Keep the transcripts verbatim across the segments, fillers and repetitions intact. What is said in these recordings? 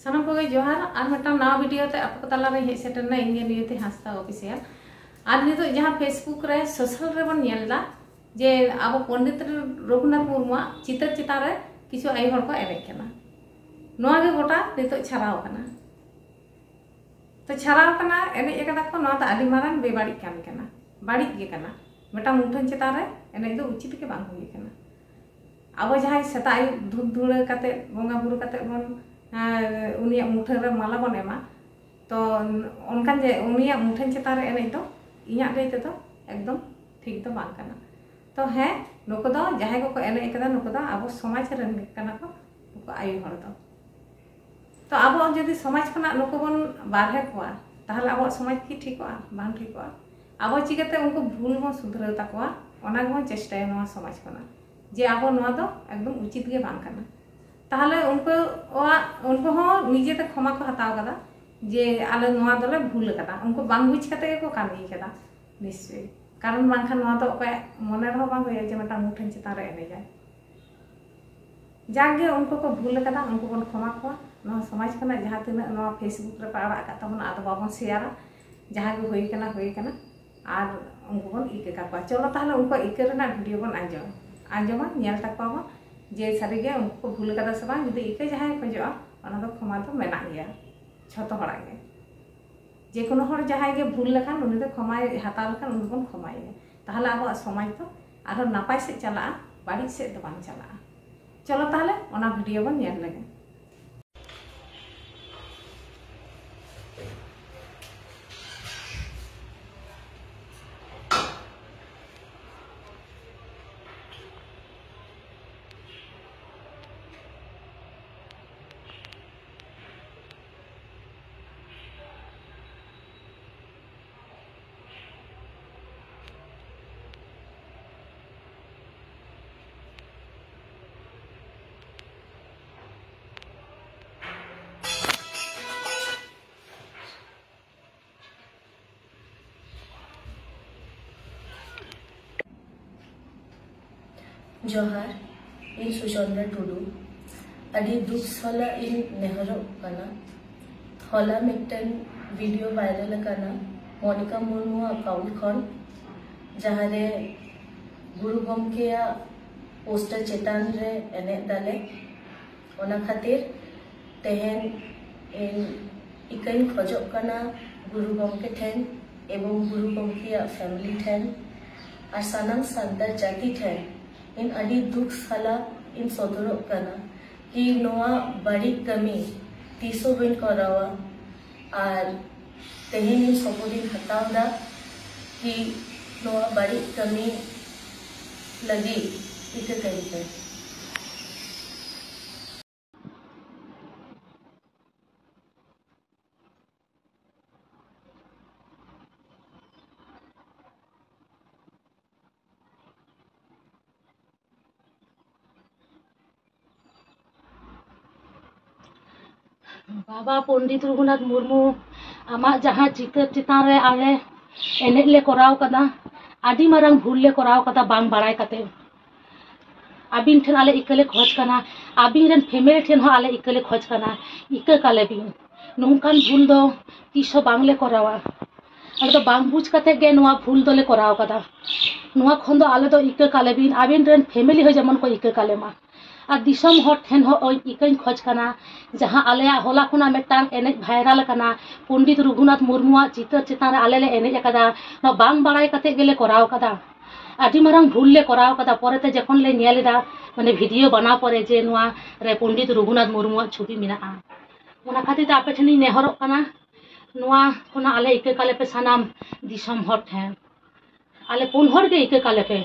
ᱥᱟᱱᱟᱢ ᱠᱚᱜᱮ ᱡᱚᱦᱟᱨ᱾ ᱟᱨ ᱢᱤᱫᱴᱟᱝ ᱱᱟᱣᱟ ᱵᱷᱤᱰᱤᱭᱳ ᱛᱮ ᱟᱯᱮ ᱠᱚ ᱛᱟᱞᱟᱨᱮᱧ ᱦᱮᱡ ᱥᱮᱴᱮᱨ ᱮᱱᱟ, ᱤᱧ ᱜᱮ ᱱᱤᱭᱚᱛᱤ ᱦᱟᱸᱥᱫᱟ ᱚᱯᱷᱤᱥᱤᱭᱟᱞ᱾ ᱟᱨ ᱱᱤᱛᱚᱜ ᱡᱟᱦᱟᱸ ᱯᱷᱮᱥᱵᱩᱠ ᱨᱮ, ᱥᱳᱥᱟᱞ ᱨᱮᱵᱚᱱ ᱧᱮᱞ ᱮᱫᱟ ᱡᱮ ᱟᱵᱚ ᱯᱚᱱᱰᱤᱛ ᱨᱚᱜᱷᱩᱱᱟᱛᱷ ᱢᱩᱨᱢᱩᱣᱟᱜ ᱪᱤᱛᱟᱹᱨ ᱪᱮᱛᱟᱱ ᱨᱮ ᱠᱤᱪᱷᱩ ᱟᱭᱳ ᱦᱚᱲ ᱠᱚ ᱮᱱᱮᱡ ᱠᱟᱱᱟ, ᱱᱚᱣᱟ ᱜᱮ ᱜᱚᱴᱟ ᱱᱤᱛᱚᱜ ᱪᱷᱟᱨᱟᱣ ᱠᱟᱱᱟ᱾ ᱛᱚ ᱪᱷᱟᱨᱟᱣ ᱠᱟᱱᱟ, ᱮᱱᱮᱡ ᱟᱠᱟᱫᱟ ᱠᱚ, ᱱᱚᱣᱟ ᱫᱚ ᱟᱹᱰᱤ ᱢᱟᱨᱟᱝ ᱵᱮᱵᱟᱹᱲᱤᱡ ᱠᱟᱹᱢᱤ ᱠᱟᱱᱟ, ᱵᱟᱹᱲᱤᱡ ᱜᱮ ᱠᱟᱱᱟ᱾ ᱢᱤᱫᱴᱟᱝ ᱢᱩᱴᱷᱟᱹᱱ ᱪᱮᱛᱟᱱ ᱨᱮ ᱮᱱᱮᱡ ᱫᱚ ᱩᱪᱤᱛ ᱜᱮ ᱵᱟᱝ ᱦᱩᱭ ᱠᱟᱱᱟ᱾ ᱟᱵᱚ ᱡᱟᱦᱟᱸᱭ ᱥᱮᱛᱟᱜ ᱟᱹᱭᱩᱵ ᱫᱷᱩᱯ ᱫᱷᱩᱲᱟᱹ ᱠᱟᱛᱮ, ᱵᱚᱸᱜᱟ ᱵᱩᱨᱩ ᱠᱟᱛᱮ ᱵᱚᱱ, ᱮᱸ, ᱩᱱᱤᱭᱟᱜ ᱢᱩᱴᱷᱟᱹᱱ ᱨᱮ ᱢᱟᱞᱟ ᱵᱚᱱ ᱮᱢᱟ, ᱛᱚ ᱚᱱᱠᱟᱱ ᱡᱮ ᱩᱱᱤᱭᱟᱜ ᱢᱩᱴᱷᱟᱹᱱ ᱪᱮᱛᱟᱱ ᱨᱮ ᱮᱱᱮᱡ ᱫᱚ ᱤᱧᱟᱹᱜ ᱞᱟᱹᱭ ᱛᱮᱫᱚ ᱮᱠᱫᱚᱢ ᱴᱷᱤᱠ ᱫᱚ ᱵᱟᱝ ᱠᱟᱱᱟ᱾ ᱛᱚ ᱦᱮᱸ, ᱱᱩᱠᱩ ᱫᱚ ᱡᱟᱦᱟᱸᱭ ᱠᱚᱠᱚ ᱮᱱᱮᱡ ᱠᱟᱫᱟ, ᱱᱩᱠᱩ ᱫᱚ ᱟᱵᱚ ᱥᱚᱢᱟᱡᱽ ᱨᱮᱱ ᱜᱮ ᱠᱟᱱᱟ ᱠᱚ, ᱱᱩᱠᱩ ᱟᱭᱳ ᱦᱚᱲ ᱫᱚ᱾ ᱛᱚ ᱟᱵᱚ ᱡᱩᱫᱤ ᱥᱚᱢᱟᱡᱽ ᱠᱷᱚᱱᱟᱜ ᱱᱩᱠᱩ ᱵᱚᱱ ᱵᱟᱨᱦᱮ ᱠᱚᱣᱟ, ᱛᱟᱦᱚᱞᱮ ᱟᱵᱚᱣᱟᱜ ᱥᱚᱢᱟᱡᱽ ᱠᱤ ᱴᱷᱤᱠᱚᱜᱼᱟ? ᱵᱟᱝ ᱴᱷᱤᱠᱚᱜᱼᱟ᱾ ᱟᱵᱚ ᱪᱤᱠᱟᱹᱛᱮ ᱩᱱᱠᱩ ᱵᱷᱩᱞ ᱵᱚᱱ ᱥᱩᱫᱷᱨᱟᱹᱣ ᱛᱟᱠᱚᱣᱟ, ᱚᱱᱟ ᱜᱮᱵᱚᱱ ᱪᱮᱥᱴᱟᱭᱟ ᱱᱚᱣᱟ ᱥᱚᱢᱟᱡᱽ ᱠᱷᱚᱱᱟᱜ, ᱡᱮ ᱟᱵᱚ ᱱᱚᱣᱟ ᱫᱚ ᱮᱠᱫᱚᱢ ᱩᱪᱤᱛ ᱜᱮ ᱵᱟᱝ ᱠᱟᱱᱟ᱾ ᱛᱟᱦᱚᱞᱮ ᱩᱱᱠᱩᱣᱟᱜ, ᱩᱱᱠᱩ ᱦᱚᱸ ᱱᱤᱡᱮᱛᱮ ᱠᱷᱚᱢᱟ ᱠᱚ ᱦᱟᱛᱟᱣ ᱠᱟᱫᱟ ᱡᱮ ᱟᱞᱮ ᱱᱚᱣᱟ ᱫᱚᱞᱮ ᱵᱷᱩᱞ ᱠᱟᱫᱟ, ᱩᱱᱠᱩ ᱵᱟᱝ ᱵᱩᱡᱽ ᱠᱟᱛᱮ ᱜᱮᱠᱚ ᱠᱟᱹᱢᱤ ᱠᱟᱫᱟ ᱱᱤᱥᱪᱚᱭ᱾ ᱠᱟᱨᱚᱱ ᱵᱟᱝᱠᱷᱟᱱ ᱱᱚᱣᱟ ᱫᱚ ᱚᱠᱚᱭᱟᱜ ᱢᱚᱱᱮ ᱨᱮᱦᱚᱸ ᱵᱟᱝ ᱦᱩᱭᱩᱜᱼᱟ ᱡᱮ ᱢᱤᱫᱴᱟᱝ ᱢᱩᱴᱷᱟᱹᱱ ᱪᱮᱛᱟᱱ ᱨᱮ ᱮᱱᱮᱡᱟᱭ᱾ ᱡᱟᱜᱮ ᱩᱱᱠᱩ ᱠᱚ ᱵᱷᱩᱞ ᱠᱟᱫᱟ, ᱩᱱᱠᱩ ᱵᱚᱱ ᱠᱷᱚᱢᱟ ᱠᱚᱣᱟ᱾ ᱱᱚᱣᱟ ᱥᱚᱢᱟᱡᱽ ᱠᱷᱚᱱᱟᱜ ᱡᱟᱦᱟᱸ ᱛᱤᱱᱟᱹᱜ ᱱᱚᱣᱟ ᱯᱷᱮᱥᱵᱩᱠ ᱨᱮᱯᱮ ᱟᱲᱟᱜ ᱟᱠᱟᱫ ᱛᱟᱵᱚᱱᱟ, ᱟᱫᱚ ᱵᱟᱵᱚᱱ ᱥᱮᱭᱟᱨᱟ᱾ ᱡᱟᱦᱟᱸ ᱜᱮ ᱦᱩᱭ ᱠᱟᱱᱟ, ᱦᱩᱭ ᱠᱟᱱᱟ, ᱟᱨ ᱩᱱᱠᱩ ᱵᱚᱱ ᱤᱠᱟᱹ ᱠᱟᱠᱚᱣᱟ᱾ ᱪᱚᱞᱚ ᱛᱟᱦᱚᱞᱮ ᱩᱱᱠᱩᱣᱟᱜ ᱤᱠᱟᱹ ᱨᱮᱱᱟᱜ ᱵᱷᱤᱰᱤᱭᱳ ᱵᱚᱱ ᱟᱸᱡᱚᱢᱟ, ᱟᱸᱡᱚᱢᱟ, ᱧᱮᱞ ᱛᱟᱠᱚᱣᱟ ᱵᱚᱱ ᱡᱮ ᱥᱟᱹᱨᱤᱜᱮ ᱩᱱᱠᱩ ᱠᱚ ᱵᱷᱩᱞ ᱠᱟᱫᱟ ᱥᱮ ᱵᱟᱝ᱾ ᱡᱩᱫᱤ ᱤᱠᱟᱹ ᱡᱟᱦᱟᱸᱭ ᱠᱷᱚᱡᱚᱜᱼᱟ, ᱚᱱᱟ ᱫᱚ ᱠᱷᱚᱢᱟ ᱫᱚ ᱢᱮᱱᱟᱜ ᱜᱮᱭᱟ ᱡᱷᱚᱛᱚ ᱦᱚᱲᱟᱜ ᱜᱮ᱾ ᱡᱮ ᱠᱳᱱᱳ ᱦᱚᱲ ᱡᱟᱦᱟᱸᱭ ᱜᱮ ᱵᱷᱩᱞ ᱞᱮᱠᱷᱟᱱ, ᱩᱱᱤ ᱫᱚ ᱠᱷᱚᱢᱟᱭ ᱦᱟᱛᱟᱣ ᱞᱮᱠᱷᱟᱱ, ᱩᱱᱤ ᱵᱚᱱ ᱠᱷᱚᱢᱟᱭᱮᱭᱟ᱾ ᱛᱟᱦᱚᱞᱮ ᱟᱵᱚᱣᱟᱜ ᱥᱚᱢᱟᱡᱽ ᱫᱚ ᱟᱨᱦᱚᱸ ᱱᱟᱯᱟᱭ ᱥᱮᱫ ᱪᱟᱞᱟᱜᱼᱟ, ᱵᱟᱹᱲᱤᱡ ᱥᱮᱫ ᱫᱚ ᱵᱟᱝ ᱪᱟᱞᱟᱜᱼᱟ᱾ ᱪᱚᱞᱚ ᱛᱟᱦᱚᱞᱮ ᱚᱱᱟ ᱵᱷᱤᱰᱤᱭᱳ ᱵᱚᱱ ᱧᱮᱞ ᱞᱮᱜᱮ᱾ ᱡᱚᱦᱟᱨ, ᱤᱧ ᱥᱩᱪᱚᱱᱫᱨᱟ ᱴᱩᱰᱩ᱾ ᱟᱹᱰᱤ ᱫᱩᱠ ᱥᱟᱞᱟᱜ ᱤᱧ ᱱᱮᱦᱚᱨᱚᱜ ᱠᱟᱱᱟ᱾ ᱦᱚᱞᱟ ᱢᱤᱫᱴᱮᱱ ᱵᱷᱤᱰᱤᱭᱳ ᱵᱷᱟᱭᱨᱟᱞ ᱟᱠᱟᱱᱟ ᱢᱚᱱᱤᱠᱟ ᱢᱩᱨᱢᱩ ᱟᱜ ᱟᱠᱟᱣᱩᱱᱴ ᱠᱷᱚᱱ, ᱡᱟᱦᱟᱸᱨᱮ ᱜᱩᱨᱩ ᱜᱚᱢᱠᱮᱭᱟᱜ ᱯᱳᱥᱴᱟᱨ ᱪᱮᱛᱟᱱ ᱨᱮ ᱮᱱᱮᱡ ᱫᱟᱞᱮ᱾ ᱚᱱᱟ ᱠᱷᱟᱹᱛᱤᱨ ᱛᱮᱦᱮᱧ ᱤᱧ ᱤᱠᱟᱹᱧ ᱠᱷᱚᱡᱚᱜ ᱠᱟᱱᱟ ᱜᱩᱨᱩ ᱜᱚᱢᱠᱮ ᱴᱷᱮᱱ ᱮᱵᱚᱝ ᱜᱩᱨᱩ ᱜᱚᱢᱠᱮᱭᱟᱜ ᱯᱷᱮᱢᱤᱞᱤ ᱴᱷᱮᱱ ᱟᱨ ᱥᱟᱱᱟᱢ ᱥᱟᱱᱛᱟᱲ ᱡᱟᱹᱛᱤ ᱴᱷᱮᱱ ᱤᱧ ᱟᱹᱰᱤ ᱫᱩᱠ ᱥᱟᱞᱟᱜ ᱤᱧ ᱥᱚᱫᱚᱨᱚᱜ ᱠᱟᱱᱟ ᱠᱤ ᱱᱚᱣᱟ ᱵᱟᱹᱲᱤᱡ ᱠᱟᱹᱢᱤ ᱛᱤᱥ ᱦᱚᱸ ᱵᱟᱹᱧ ᱠᱚᱨᱟᱣᱟ᱾ ᱟᱨ ᱛᱮᱦᱮᱧ ᱤᱧ ᱥᱚᱯᱚᱫ ᱤᱧ ᱦᱟᱛᱟᱣ ᱮᱫᱟ ᱠᱤ ᱱᱚᱣᱟ ᱵᱟᱹᱲᱤᱡ ᱠᱟᱹᱢᱤ ᱞᱟᱹᱜᱤᱫ ᱤᱠᱟᱹ ᱠᱟᱹᱧ ᱯᱮ᱾ ᱵᱟᱵᱟ ᱯᱚᱱᱰᱤᱛ ᱨᱚᱜᱷᱩᱱᱟᱛᱷ ᱢᱩᱨᱢᱩ, ᱟᱢᱟᱜ ᱡᱟᱦᱟᱸ ᱪᱤᱛᱟᱹᱨ ᱪᱮᱛᱟᱱ ᱨᱮ ᱟᱞᱮ ᱮᱱᱮᱡ ᱞᱮ ᱠᱚᱨᱟᱣ ᱠᱟᱫᱟ, ᱟᱹᱰᱤ ᱢᱟᱨᱟᱝ ᱵᱷᱩᱞ ᱞᱮ ᱠᱚᱨᱟᱣ ᱠᱟᱫᱟ ᱵᱟᱝ ᱵᱟᱲᱟᱭ ᱠᱟᱛᱮ᱾ ᱟᱹᱵᱤᱱ ᱴᱷᱮᱱ ᱟᱞᱮ ᱤᱠᱟᱹ ᱞᱮ ᱠᱷᱚᱡᱽ ᱠᱟᱱᱟ, ᱟᱹᱵᱤᱱ ᱨᱮᱱ ᱯᱷᱮᱢᱮᱞᱤ ᱴᱷᱮᱱ ᱦᱚᱸ ᱟᱞᱮ ᱤᱠᱟᱹ ᱞᱮ ᱠᱷᱚᱡᱽ ᱠᱟᱱᱟ, ᱤᱠᱟᱹ ᱠᱟᱞᱮ ᱵᱤᱱ᱾ ᱱᱚᱝᱠᱟᱱ ᱵᱷᱩᱞ ᱫᱚ ᱛᱤᱥ ᱦᱚᱸ ᱵᱟᱝ ᱞᱮ ᱠᱚᱨᱟᱣᱟ᱾ ᱟᱞᱮ ᱫᱚ ᱵᱟᱝ ᱵᱩᱡᱽ ᱠᱟᱛᱮ ᱜᱮ ᱱᱚᱣᱟ ᱵᱷᱩᱞ ᱫᱚᱞᱮ ᱠᱚᱨᱟᱣ ᱠᱟᱫᱟ᱾ ᱱᱚᱣᱟ ᱠᱷᱚᱱ ᱫᱚ ᱟᱞᱮ ᱫᱚ ᱤᱠᱟᱹ ᱠᱟᱞᱮ ᱵᱤᱱ, ᱟᱹᱵᱤᱱ ᱨᱮᱱ ᱯᱷᱮᱢᱮᱞᱤ ᱦᱚᱸ ᱡᱮᱢᱚᱱ ᱠᱚ ᱤᱠᱟᱹ ᱠᱟᱞᱮ ᱢᱟ᱾ ᱟᱨ ᱫᱤᱥᱚᱢ ᱦᱚᱲ ᱴᱷᱮᱱ ᱦᱚᱸ ᱤᱠᱟᱹᱧ ᱠᱷᱚᱡᱽ ᱠᱟᱱᱟ, ᱡᱟᱦᱟᱸ ᱟᱞᱮᱭᱟᱜ ᱦᱚᱞᱟ ᱠᱷᱚᱱᱟᱜ ᱢᱤᱫᱴᱟᱝ ᱮᱱᱮᱡ ᱵᱷᱟᱭᱨᱟᱞ ᱟᱠᱟᱱᱟ, ᱯᱚᱱᱰᱤᱛ ᱨᱚᱜᱷᱩᱱᱟᱛᱷ ᱢᱩᱨᱢᱩᱣᱟᱜ ᱪᱤᱛᱟᱹᱨ ᱪᱮᱛᱟᱱ ᱨᱮ ᱟᱞᱮ ᱞᱮ ᱮᱱᱮᱡ ᱟᱠᱟᱫᱟ, ᱱᱚᱣᱟ ᱵᱟᱝ ᱵᱟᱲᱟᱭ ᱠᱟᱛᱮ ᱜᱮᱞᱮ ᱠᱚᱨᱟᱣ ᱟᱠᱟᱫᱟ᱾ ᱟᱹᱰᱤ ᱢᱟᱨᱟᱝ ᱵᱷᱩᱞ ᱞᱮ ᱠᱚᱨᱟᱣ ᱟᱠᱟᱫᱟ᱾ ᱯᱚᱨᱮᱛᱮ ᱡᱚᱠᱷᱚᱱ ᱞᱮ ᱧᱮᱞ ᱮᱫᱟ, ᱢᱟᱱᱮ ᱵᱷᱤᱰᱤᱭᱳ ᱵᱟᱱᱟᱣ ᱯᱚᱨᱮ, ᱡᱮ ᱱᱚᱣᱟ ᱨᱮ ᱯᱚᱱᱰᱤᱛ ᱨᱚᱜᱷᱩᱱᱟᱛᱷ ᱢᱩᱨᱢᱩᱣᱟᱜ ᱪᱷᱚᱵᱤ ᱢᱮᱱᱟᱜᱼᱟ, ᱚᱱᱟ ᱠᱷᱟᱹᱛᱤᱨ ᱛᱮ ᱟᱯᱮ ᱴᱷᱮᱱᱤᱧ ᱱᱮᱦᱚᱨᱚᱜ ᱠᱟᱱᱟ, ᱱᱚᱣᱟ ᱠᱷᱚᱱᱟᱜ ᱟᱞᱮ ᱤᱠᱟᱹ ᱠᱟᱞᱮ ᱯᱮ ᱥᱟᱱᱟᱢ ᱫᱤᱥᱚᱢ ᱦᱚᱲ ᱴᱷᱮᱱ᱾ ᱟᱞᱮ ᱯᱩᱱ ᱦᱚᱲ ᱜᱮ ᱤᱠᱟᱹ ᱠᱟᱞᱮ ᱯᱮ᱾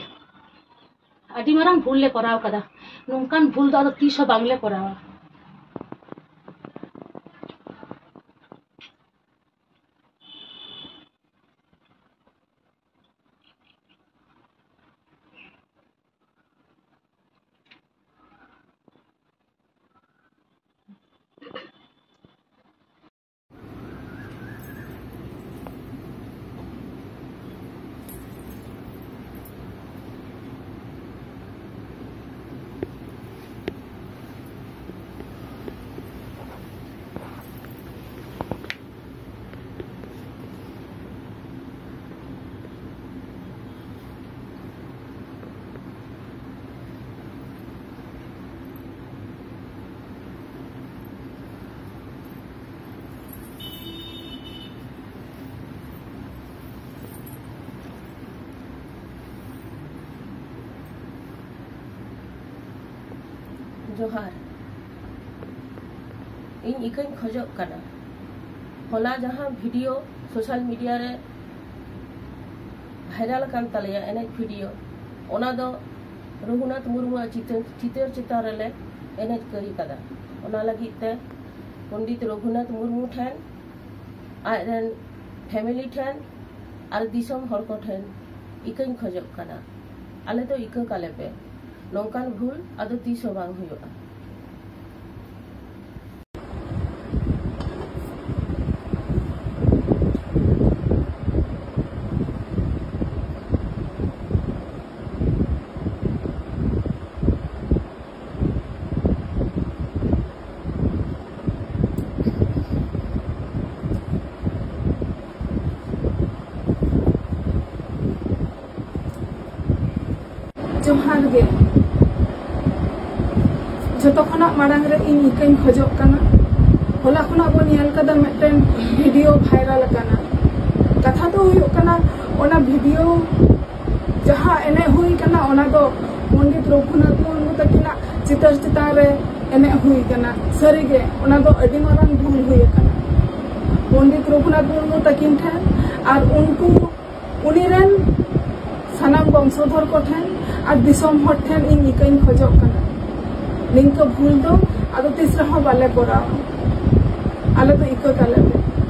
ᱟᱹᱰᱤ ᱢᱟᱨᱟᱝ ᱵᱷᱩᱞ ᱞᱮ ᱠᱚᱨᱟᱣ ᱠᱟᱫᱟ᱾ ᱱᱚᱝᱠᱟᱱ ᱵᱷᱩᱞ ᱫᱚ ᱟᱫᱚ ᱛᱤᱥ ᱦᱚᱸ ᱵᱟᱝ ᱞᱮ ᱠᱚᱨᱟᱣᱟ᱾ ᱡᱚᱦᱟᱨ᱾ ᱤᱧ ᱤᱠᱟᱹᱧ ᱠᱷᱚᱡᱚᱜ ᱠᱟᱱᱟ, ᱦᱚᱞᱟ ᱡᱟᱦᱟᱸ ᱵᱷᱤᱰᱤᱭᱳ ᱥᱳᱥᱟᱞ ᱢᱤᱰᱤᱭᱟ ᱨᱮ ᱵᱷᱟᱭᱨᱟᱞ ᱟᱠᱟᱱ ᱛᱟᱞᱮᱭᱟ ᱮᱱᱮᱡ ᱵᱷᱤᱰᱤᱭᱳ, ᱚᱱᱟ ᱫᱚ ᱨᱚᱜᱷᱩᱱᱟᱛᱷ ᱢᱩᱨᱢᱩᱣᱟᱜ ᱪᱤᱛᱟᱹᱨ, ᱪᱤᱛᱟᱹᱨ ᱪᱮᱛᱟᱱ ᱨᱮᱞᱮ ᱮᱱᱮᱡ ᱠᱟᱹᱨᱤ ᱠᱟᱫᱟ᱾ ᱚᱱᱟ ᱞᱟᱹᱜᱤᱫ ᱛᱮ ᱯᱚᱱᱰᱤᱛ ᱨᱚᱜᱷᱩᱱᱟᱛᱷ ᱢᱩᱨᱢᱩ ᱴᱷᱮᱱ ᱟᱡ ᱨᱮᱱ ᱯᱷᱮᱢᱮᱞᱤ ᱴᱷᱮᱱ ᱟᱨ ᱫᱤᱥᱚᱢ ᱦᱚᱲ ᱠᱚ ᱴᱷᱮᱱ ᱤᱠᱟᱹᱧ ᱠᱷᱚᱡᱚᱜ ᱠᱟᱱᱟ, ᱟᱞᱮ ᱫᱚ ᱤᱠᱟᱹ ᱠᱟᱞᱮ ᱯᱮ᱾ ᱱᱚᱝᱠᱟᱱ ᱵᱷᱩᱞ ᱟᱫᱚ ᱛᱤᱥ ᱦᱚᱸ ᱵᱟᱝ ᱦᱩᱭᱩᱜᱼᱟ᱾ ᱡᱚᱦᱟᱨ ᱜᱮ᱾ ᱡᱚᱛᱚ ᱠᱷᱚᱱᱟᱜ ᱢᱟᱲᱟᱝ ᱨᱮ ᱤᱧ ᱤᱠᱟᱹᱧ ᱠᱷᱚᱡᱚᱜ ᱠᱟᱱᱟ, ᱦᱚᱞᱟ ᱠᱷᱚᱱᱟᱜ ᱵᱚᱱ ᱧᱮᱞ ᱠᱟᱫᱟ ᱢᱤᱫᱴᱮᱱ ᱵᱷᱤᱰᱤᱭᱳ ᱵᱷᱟᱭᱨᱟᱞ ᱟᱠᱟᱱᱟ᱾ ᱠᱟᱛᱷᱟ ᱫᱚ ᱦᱩᱭᱩᱜ ᱠᱟᱱᱟ, ᱚᱱᱟ ᱵᱷᱤᱰᱤᱭᱳ ᱡᱟᱦᱟᱸ ᱮᱱᱮᱡ ᱦᱩᱭ ᱠᱟᱱᱟ, ᱚᱱᱟ ᱫᱚ ᱯᱚᱱᱰᱤᱛ ᱨᱚᱜᱷᱩᱱᱟᱛᱷ ᱢᱩᱨᱢᱩ ᱛᱟᱹᱠᱤᱱᱟᱜ ᱪᱤᱛᱟᱹᱨ ᱪᱮᱛᱟᱱ ᱨᱮ ᱮᱱᱮᱡ ᱦᱩᱭ ᱠᱟᱱᱟ᱾ ᱥᱟᱹᱨᱤᱜᱮ ᱚᱱᱟ ᱫᱚ ᱟᱹᱰᱤ ᱢᱟᱨᱟᱝ ᱵᱷᱩᱞ ᱦᱩᱭ ᱟᱠᱟᱱᱟ᱾ ᱯᱚᱱᱰᱤᱛ ᱨᱚᱜᱷᱩᱱᱟᱛᱷ ᱢᱩᱨᱢᱩ ᱛᱟᱹᱠᱤᱱ ᱴᱷᱮᱱ ᱟᱨ ᱩᱱᱠᱩ, ᱩᱱᱤ ᱨᱮᱱ ᱥᱟᱱᱟᱢ ᱵᱚᱝᱥᱚᱫᱷᱚᱨ ᱠᱚ ᱴᱷᱮᱱ ᱟᱨ ᱫᱤᱥᱚᱢ ᱦᱚᱲ ᱴᱷᱮᱱ ᱤᱧ ᱤᱠᱟᱹᱧ ᱠᱷᱚᱡᱚᱜ ᱠᱟᱱᱟ, ᱱᱤᱝᱠᱟᱹ ᱵᱷᱩᱞ ᱫᱚ ᱟᱫᱚ ᱛᱤᱥ ᱨᱮᱦᱚᱸ ᱵᱟᱞᱮ ᱠᱚᱨᱟᱣᱟ᱾ ᱟᱞᱮ ᱫᱚ ᱤᱠᱟᱹ ᱠᱟᱞᱮ ᱯᱮ᱾